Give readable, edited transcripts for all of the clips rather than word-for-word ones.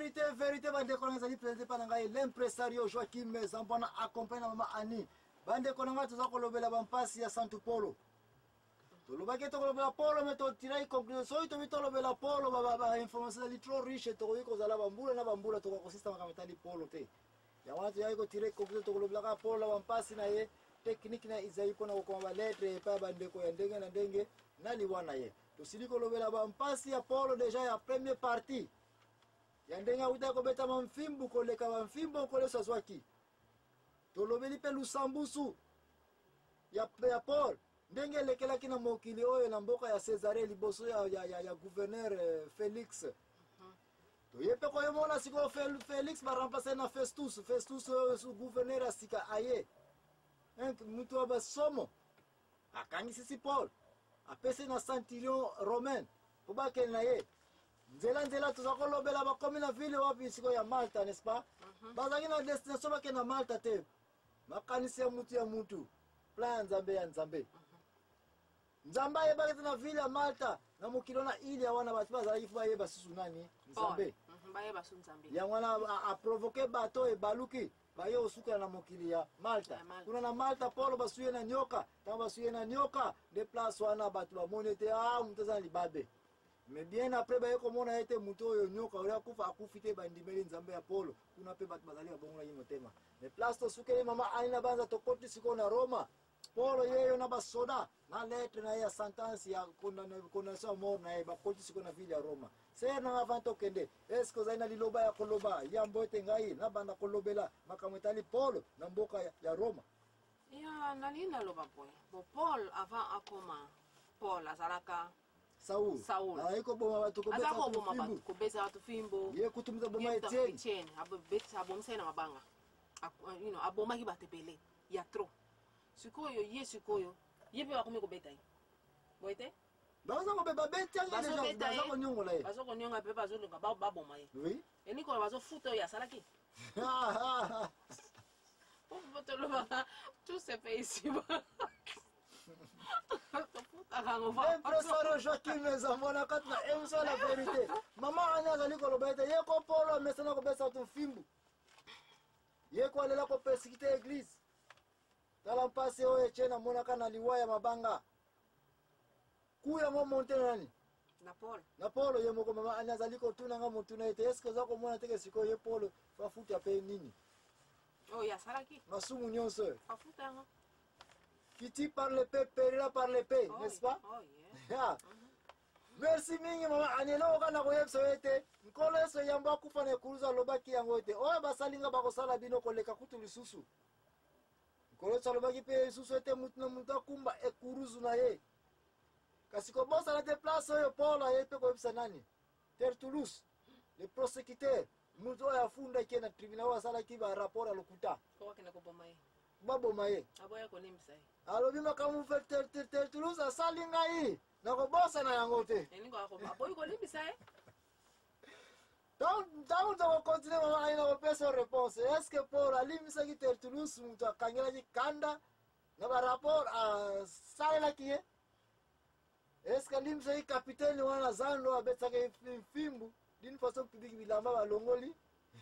Vérité, vérité, bandeko na ezali présenté par ngai l'impresario Joachim Zambwana accompagné na mama Annie. Bandeko na ngai toza kolobela bampasi ya Santu Polo. Tolobaki tokolobela Polo mais totiraki conclusion soki tobi tolobela Polo ba ba information ezali trop riche tokoki kozala bambula na bambula tokoka kosista makambo etali Polo te. Yango wana toyaki kotire conclusion tokolobela kaka Polo na bampasi na ye technique na Isaïe mpo na kokoma baletre epai ya bandeko ya ndenge na ndenge na liwa na ye. Tosili kolobela bampasi ya Polo deja ya première partie ya ndenge awutaki kobetama mfimbu koleka bamfimbu Nkolo Yesu azwaki. Tolobeli mpe lusambusu ya, ya Paul ndenge elekelaki na mokili oyo na mboka ya Cesare liboso ya, ya, ya, ya gouverneur eh, Felix. Toye mpe koyemona sikoyo Felix baremplace na Festus. Festus oyo gouverneur ya sika aye mutu ya basomo Akangisisi Paul, apesi na centurion romain mpo bakende na ye nzela nzela. Toza kolobela bakomi na ville wapi sikoyo ya Malta, n'est-ce pas? Bazalaki na destination bakende na Malta te. Makanisi ya mutu ya mutu, plan ya Nzambe ya Nzambe. Nzambe ayebaki te na ville ya Malta, na mokili wana ile wana bato bazalaki fo bayeba susu nani Nzambe. Bayeba su Nzambe. Yango wana aprovoke bato ebaluki baye osukela na mokili ya Malta. Kuna na Malta Paulo basuye na nyoka. Ntango basuye na nyoka nde place wana bato bamoni ete ah, moto aza na libabe. Mais bien après baye komona ete moto oyo nyoka oyo akufa akufi te, bandimeli Nzambe ya Paulo. Kuna mpe bato bazali babongolaki motema. Mais place tosukeli mama Ani na banza tokoti sikoyo na Roma. Paulo yeyo na basoda na lettre na ye ya sentence ya condamnation ya mort na ye bakoti sikoyo na ville ya Roma. Sœur nanga avant tokende, est-ce que ozali na liloba ya koloba yambo ete ngai nabanda kolobela makambo etali Paul na mboka ya Roma? Ya nalingi naloba boye, bo Paul avant akoma Paul azalaka Saul. Saul. Azalaki koboma bato, kobeta Aza koboma bato bato, fimbu. kobeta bato fimbo. Ye kutu moto aboma Ye kutu Etienne. Etienne, abomisa ye na mabanga. Abomaki bato ebele ya trop. Sikoyo ye sikoyo ye mpe bakomi kobeta ye. Boye te? Baza kobe babeti yango deja, Bazobeta baza ye. koniongola ye. Bazo konionga mpe bazolinga baboma ye. Oui. Elingi koloba bazofuta oyo asalaki. Po tolobaka tout se paye ici. Tofutaka yango. Impresario Joachim Ezambo na kati na émission la vérité. Mama Annie azali koloba ete ye ko Polo amesana kobesa bato mfimbu. Ye ko alela ko persécuter église. Tala mpasi oyo Etienne amonaka na liwa ya mabanga. Ku yango monte na nani? Na Paul. Na Paul ye moko. Mama Annie azali kotuna nga motuna ete est-ce que oza komona teke sikoyo ye Paul fafuta pe nini? Oyo asalaki. Masumu nyonso oyo. Fafuta yango. Qui tue par l'épée périra par l'épée, Oh, n'est-ce pas? Oh, yeah. Yeah. Merci mingi mama Annie. Eloko kaka nakoyebisa yo ete Nkolo Yesu yambo akufa na ekulusu alobaki yango ete oyo basali nga bakosala bino koleka kutu lisusu. Nkolo Yesu alobaki mpe lisusu ete mutu na mutu akumba ekuruzu na ye. Kasi kobosana te place oyo Paul aye mpe koyebisa nani? Tertullus, le prosecuteur, mutu oyo afundaki ye na tribunal oyo asalaki ba rapport ya lokuta. Po akende koboma ye. Baboma ye. Aboya kolimbisa ye. Alobi makambo Tertullus asali ngai nakobosana yango te. Elingi aboyi kolimbisa ye. Ntango tokokontinue mama ayi nakopesa yo réponse. Est-ce que Paul alimbisaki Tertullus moto akangelaki kanda na ba rapport asalelaki ye? Est-ce que alimbisaki capitaine wana zando abetisaki fimbu d'une façon publique bilamba balongoli?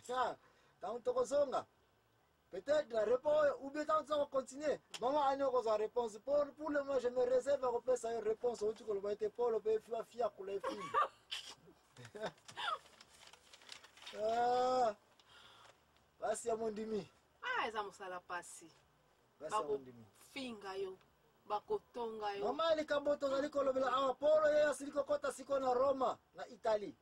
Ntango tokozonga peut-être la réponse ou bien ntango toza kocontinue mama ani okozwa réponse. Pour le moment je me réserve ya kopesa yo réponse. Outi koloba ete Paul mpe afiakula ye fimbu. Ah, pasi ya mondimi. Ah, eza mosala pasi. Pasi ya mondimi. Bakofinga yo, bakotonga yo. Mama, likambo tozali kolobela awa, Paul ye asili kokɔta sikoyo na Roma, na Italie.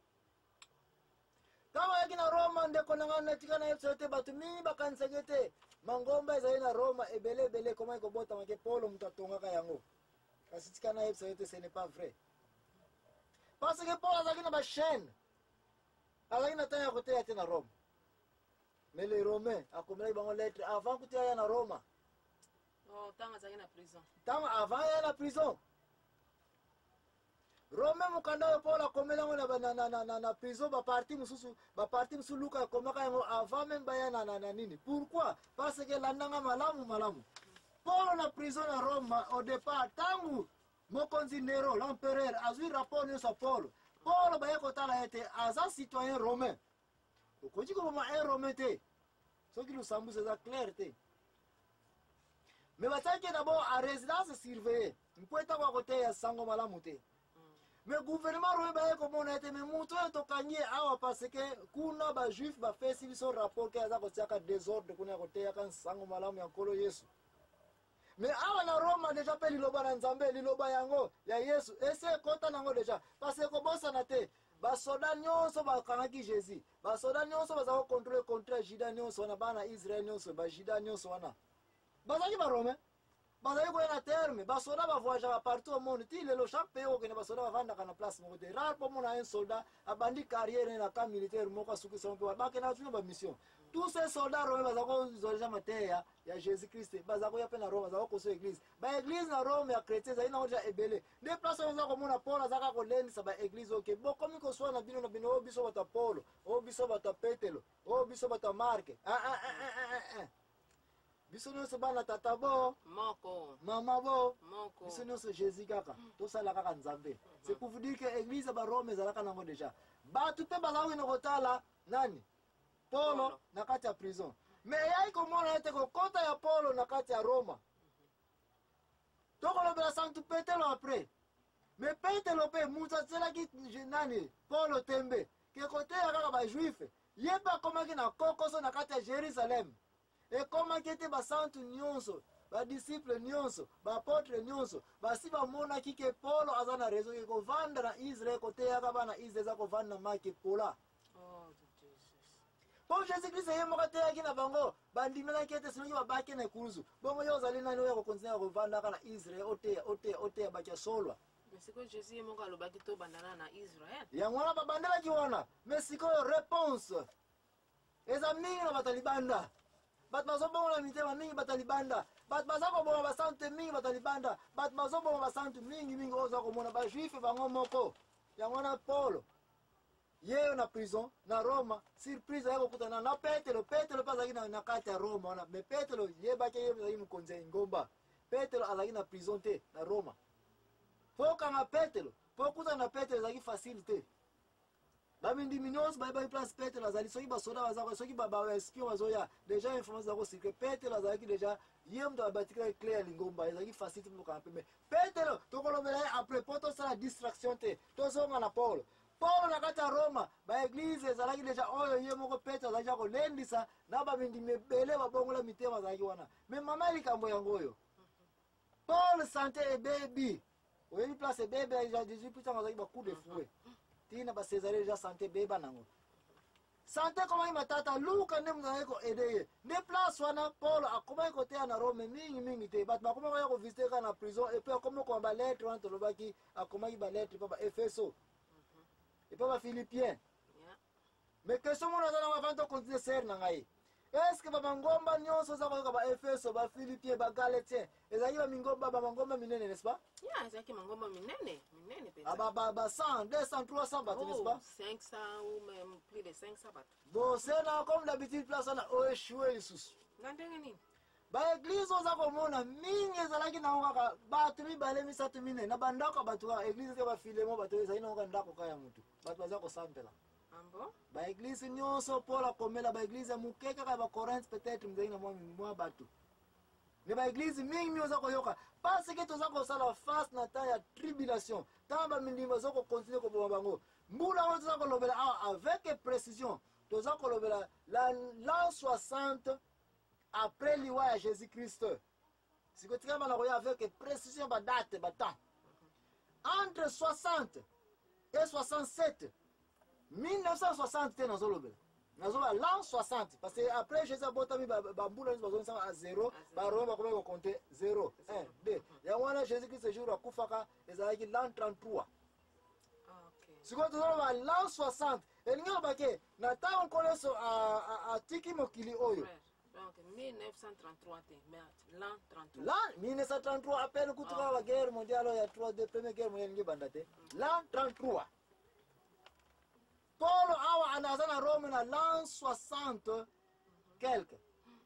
Ntango ayaki na Roma, ndeko na ngai, natika na yebiso ete bato mingi bakanisaki ete mangomba ezali na Roma ebele ebele ekomaki kobotama ke Paul moto atongaka yango. Kasi tika nayebisa yo ete ce n'est pas vrai. Parce que Paul azalaki na bachaîne, azalaki na ntango ya koteya te na Rome. Mais les Romains akomelaki bango lettre avant kutu aya na Roma. Oh, ntango azalaki na prison. Ntango avant aya na prison. Romain mokanda oyo Paul akomeli yango na prison, baparti mosusu Luka akomaka yango avant même baya na nini. Pourquoi? Parce que landanga malamu malamu. Paul na prison na Rome au départ, ntango mokonzi Nero l'empereur azwi rapport nyonso ya Paul, Paul baye kotala ete aza citoyen romain. Okoki koboma un romain te soki lusambusa eza clair te. Mais batiaki ye d'abord en résidence surveillée mpo etako akoteya sango malamu te. Mais gouvernement romain baye komona ete me moto oyo tokangi ye awa parce que kuna bajuif bapesi biso rapport ke aza kotiaka desordre kuna ya koteyaka nsango malamu ya Nkolo Yesu. Mais awa na Roma deja mpe liloba na Nzambe, liloba yango ya Yesu esi ekota nango deja, parce que kobosana te basoda nyonso bakangaki Jésus, basoda nyonso baza kokontrole contre ya Juda nyonso wana, bana Israel nyonso, bajuda nyonso wana bazalaki baromain, bazali koya na terme. Basoda bavoyageaka partout au monde ti lelo, chaque pays okende basoda bavandaka na place moko te. Rare mpo mona un soldat abandi carrière na camp militaire moko asukisa mpe bakendaka tuna bamission. Tous ces soldats romains baza kozwa deja mateya ya Jésus Christ, baza koya mpe na Rome, baza kokoso église. Baeglise na Rome ya chrétien ezali nango deja ebele. Nde place oyo oza komona Paul aza kaka kolendisa baeglise oke bokomi koswana bino na bino, oyo biso bato ya Polo, oyo biso bato ya Petelo, oyo biso bato ya Marke. Ah, ah, ah, ah, ah. Biso nyonso bana tata bo moko, mama bo moko, biso nyonso Jésus kaka, tosala kaka Nzambe. C'est pour vous dire que église ya barome ezalaka nango déjà. Bato mpe bazalaki kokende kotala nani? Polo na kati ya prison. Mais eyaki komona ete kokota ya Polo na kati ya Roma, tokolobela santu Petelo après. Mais Petelo mpe moto atielaki nani? Polo tembe ke koteya kaka bajuif. Ye mpe akomaki na kokoso na kati ya Jérusalem. Ekomaki ete basantu nyonso, badisiple nyonso, baapotre nyonso basi bamonaki ke Polo aza na raison, ke kovanda na Israel koteyaka bana Israel eza kovanda na maki epola. Oh, Jesus. Mpo Jésus Christ ye moko ateyaki na bango, bandimelaki ete soki babaki na ekuluzu bongo, yo ozali nani oyo kokontinue kovandaka na Israel, oteya, oteya, oteya bato ya solwa? Mais sikoyo Jésus ye moko alobaki tobandana na Israel. Yango wana babandelaki wana. Mais sikoyo réponse eza mingi na bato ya libanda. Bato bazobongola mitema mingi, bato ya libanda. Bato baza koboma basantu te mingi, bato ya libanda. Bato bazoboma basantu mingi mingi oyo oza komona bajuif bango moko. Yango wana Polo ye na prison na Roma, surprise, aye kokutana na Petelo. Petelo mpe azalaki na kati ya Roma wana. Mais Petelo yebaki ye azalaki mokonzi ya ingomba. Petelo azalaki na prison te na Roma. Mpo okanga Petelo, mpo okutana na Petelo ezalaki facile te. Bamindimi nyonso bayebaki place Petelo azali. Soki basoda baza, soki baespion bazoya, déjà information eza kocirculer. Petelo azalaki déjà ye moto abatikelaki clé ya lingomba. Ezalaki facile te mokanga pembe Petelo. Tokolobela ye après mpo tosala distraction te. Tozonga na Paulo. Paulo na kati ya Roma, baeglise ezalaki déjà oyo ye moko Petelo azalaki ya kolendisa na bamindimi ebele babongola mitema azalaki wana. Mais mama, likambo yango oyo, Paul santé ebebi. Oyebi place ebebe ya 18 ntango azalaki bacoup de fouet ntina bacésarée, déjà santé ebeba nango, santé ekomaki matata. Luka nde moto azalaki koaider ye. Nde place wana Paul akomaki koteya na Rome mingi mingi te. Bato bakomaki koya kovisiter kaka na prison. Et puis akomi kokoma balettre wana tolobaki, akomaki balettre mpo baefeso epa baphilippien. Mais question mona aza nango avant tocontinue, sere na ngai, est ce que bamangomba nyonso oza koyoka, baefeso, baphilippien, bagalatien, ezalaki bamingomba, bamangomba minene, n'est ce pas? Ya, ezalaki mangomba minene minene mpenza. Ba 100, 200, 300 bato, n'est ce pas? 500 ou même plus de 500 bato. Bon, sena, comme d'habitude, place wana oéchoué lisusu. Na ndenge nini? Baeglise oza komona mingi ezalaki nango kaka bato mibale, misato, mine na bandako ya bato. Kaka église te, bafilemo bato ezali nango kaka ndako kaka ya motu, bato baza kosambela. Ambo. Baeglise nyonso Paul akomela, baeglise ya moke kaka ya bacorinthe peut-être mozalaki na mwa bato. Me baeglise mingi mingi oza koyoka, parce que toza kosala face na temps ya tribulation, ntango bamindimi baza kocontinue koboma bango. Mbula oyo toza kolobela awa avec précision, toza kolobela l'an 60 après liwa ya Jésus Christ. Sikoyo tikala bana koya avec précision badate, batemps entre 60 et 67, 1960 te. Nazolobela, nazoloba l'an 60 parce que après Jésus abotami, bambula nyonso bazongisaka à 0. Barome bakomaki kocompter 0, 1, 2. Yango wana Jésus Christ, jour akufaka ezalaki l'an 33. Sikoyo tozoloba l'an 60, elingi loba ke na ntango Nkolo Yesu atiki mokili oyo. Donc 1933 te, mais l'an 33. L'an 1933, à peine kutu kaka baguerre mondiale oyo ya 3 de première guerre mondiale elingi ebanda te. L'an 33, Polo awa aza na Rome na l'an 60 quelque,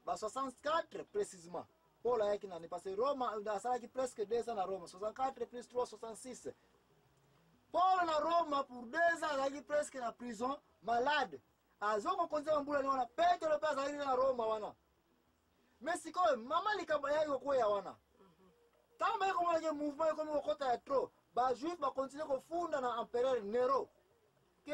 ba 64 précisément. Paul ayaki nani? Parce que Rome asalaki presque 2 ans na Rome. 64 plus 3, 66. Paul na Rome pour 2 ans, azalaki presque na prison, malade. Azo kokonza bambula ni wana, Petelo mpe azalaki na Roma wana. Me sikoyo mama likambo eyaki kokweya wana, ntango baye komona ke mouvement ekomi kokota ya trop, bajuif bakontinue kofunda na empereur Nero ke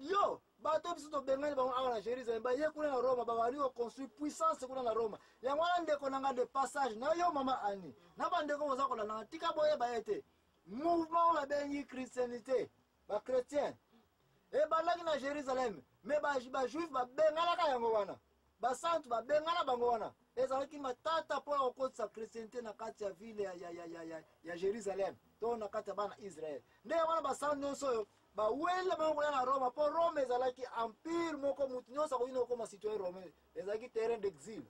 yo bato biso tobengani bango awa na Jérusalem, baye kuna na Roma, babandi koconstruire puissance kuna na Roma. Yango wana, ndeko na nga de passage na yo mama Ani na bandeko boza kolandanga, tika boyeba ete mouvement oyo babengi christianité, bachrétien, ebandaki na Jérusalem, me bajuif babenganaka yango wana, basantu babengana bango wana. Ezalaki matata mpona kokotisa chrétienté na kati ya ville ya Jérusalem to na kati ya bana Israel. Nde yango wana basantu nyonso oyo bawela bango koya na Roma, mpo Rome ezalaki empire moko mutu nyonso akoki na kokoma citoyen romain. Ezalaki terrain d'exil.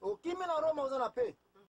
Okimi na Roma, oza na pe.